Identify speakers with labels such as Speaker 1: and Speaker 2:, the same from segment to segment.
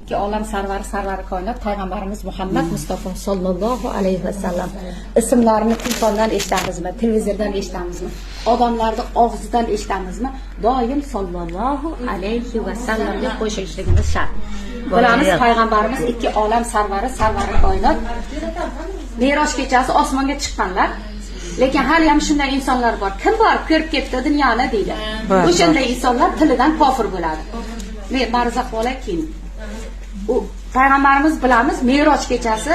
Speaker 1: Ikki olam sarvari, sarvari koinot payg'ambarimiz Muhammad Mustafa sollallohu alayhi vasallam ismlarini telefondan eshitamizmi, televizordan eshitamizmi, odamlarni og'zidan eshitamizmi, doim sollallohu alayhi vasallam deb qo'shilishligimiz shart. Bilamiz, payg'ambarimiz ikki olam sarvari, sarvari koinot. Meroj kechasi osmonga chiqqanlar. Lekin hali ham shunday insonlar bor. Kim borib ko'rib ketdi dunyoni deydi. O'shanday insonlar tilidan kofir bo'ladi. Men ma'ruza qilib olay keyin. U payg'ambarimiz, bilamiz, Meroj kechasi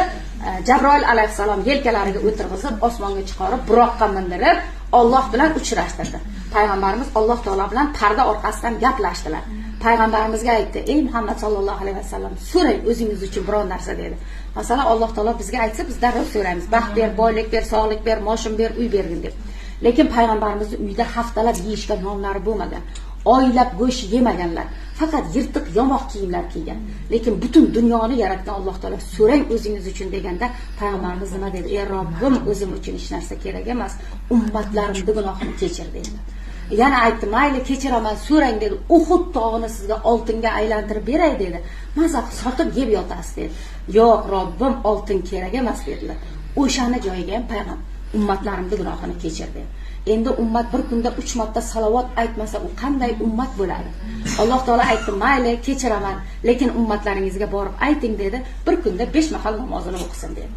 Speaker 1: Jabroil alayhissalom yelkalariga o'tirg'izib, osmonga chiqarib, buroqqa mindirib, Alloh bilan uchrashtirdi. Payg'ambarimiz Alloh taolo bilan parda orqasidan gaplashdilar. Payg'ambarimizga aytdi: "Ey Muhammad sollallohu alayhi vasallam, so'rang o'zingiz uchun biror narsa", dedi. Masalan, Alloh taolo bizga aytsa, biz darrov so'raymiz: baxt ber, boylik ber, sog'lik ber, moshin ber, uy bergin deb. Lekin payg'ambarimizni uyida haftalab yeyishga nonlari bo'lmagan, oylab go'sht yemaganlar, faqat yirtiq yomoq kiyimlar kiygan. Lekin butun dunyoni yaratgan Alloh taolo "So'rang o'zingiz uchun" deganda, payg'ambarimiz nima dedi? "Ey Robbim, o'zim uchun hech narsa kerak emas, ummatlarimni gunohini kechir", dedi. Yana aytdi: "Mayli, kechiraman, so'rang", dedi. "Uhud tog'ini sizga oltinga aylantirib beray", dedi. "Maza qilib sotib yeb yotasiz", dedi. "Yo'q, Robbim, oltin kerak emas", dedilar. O'shani joyiga ham payg'ambar "Ummatlarimni gunohini kechir", dedi. Endi ummat bir kunda uch marta salovat aytmasa, u qanday ummat bo'ladi? Alloh taolo aytdi: "Mayli, kechiraman, lekin ummatlaringizga borib ayting", dedi. "Bir kunda 5 mahal namozini o'qisin", dedi.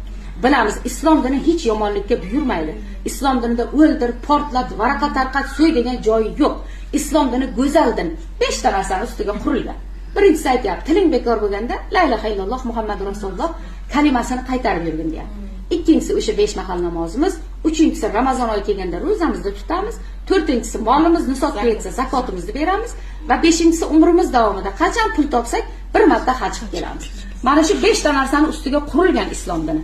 Speaker 1: Bilamiz, islom dini hech yomonlikka buyurmaydi. Islom dinida o'ldir, portlat, varaqa tarqat, so'y degan joyi yo'q. Islom dini go'zal din, beshta narsani ustiga qurilgan. Birinchisi aytyapti: tiling bekor bo'lganda "La ilaha illalloh Muhammadu rasululloh" kalimasini qaytarib yurgin deyapti. Ikkinchisi o'sha 5 mahal namozimiz, uchinchisi Ramazon oyi kelganda ro'zamizni tutamiz, to'rtinchisi molimiz nisobga yetsa, zakotimizni beramiz va beshinchisi umrimiz davomida qachon pul topsak, bir marta haj qilib kelamiz. Mana shu beshta narsani ustiga qurilgan islom dini.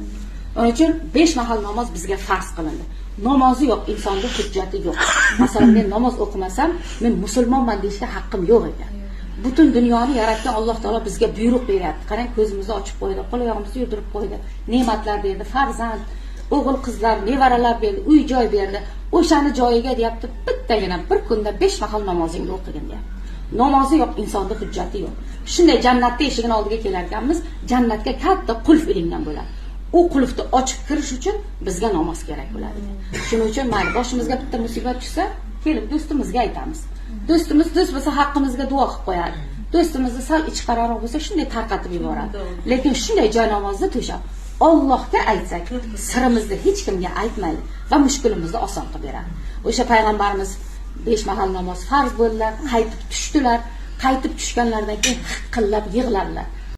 Speaker 1: Uning uchun 5 mahal namoz bizga farz qilindi. Namozi yo'q insonda hujjati yo'q. Masalan, men namoz o'qimasam, men musulmonman deyishga haqqim yo'q ekan. Butun dunyoni yaratgan Alloh taolo bizga buyruq beryapti. Qarang, ko'zimizni ochib qo'ydi, qo'l oyog'imizni yurdirib qo'ydi, ne'matlar berdi, farzand, o'g'il qizlar, nevaralar berdi, uy joy berdi. O'shani joyiga deyapti, bittagina bir kunda 5 mahal namozingni o'qigin deyapti. Namozi yo'q insonda hujjati yo'q. Shunday jannatni eshigini oldiga kelar ekanmiz, jannatga katta qulf ilingan bo'ladi. U qulfni ochib kirish uchun bizga namoz kerak bo'ladi. Shuning uchun mayli, boshimizga bitta musibat tushsa, kelib do'stimizga aytamiz. Do'stimiz do'st bo'lsa, haqqimizga duo qilib qo'yadi. Do'stimizni sal ichqariroq bo'lsa, shunday tarqatib yuboradi. Lekin shunday joy namozni to'shab Allohga aytsak, sirimizni hech kimga aytmaydi va mushkulimizni oson qilib beradi. O'sha payg'ambarimiz 5 mahal namoz farz bo'ldilar, qaytib tushdilar. Qaytib tushganlaridan keyin hiqillab yig'ladilar.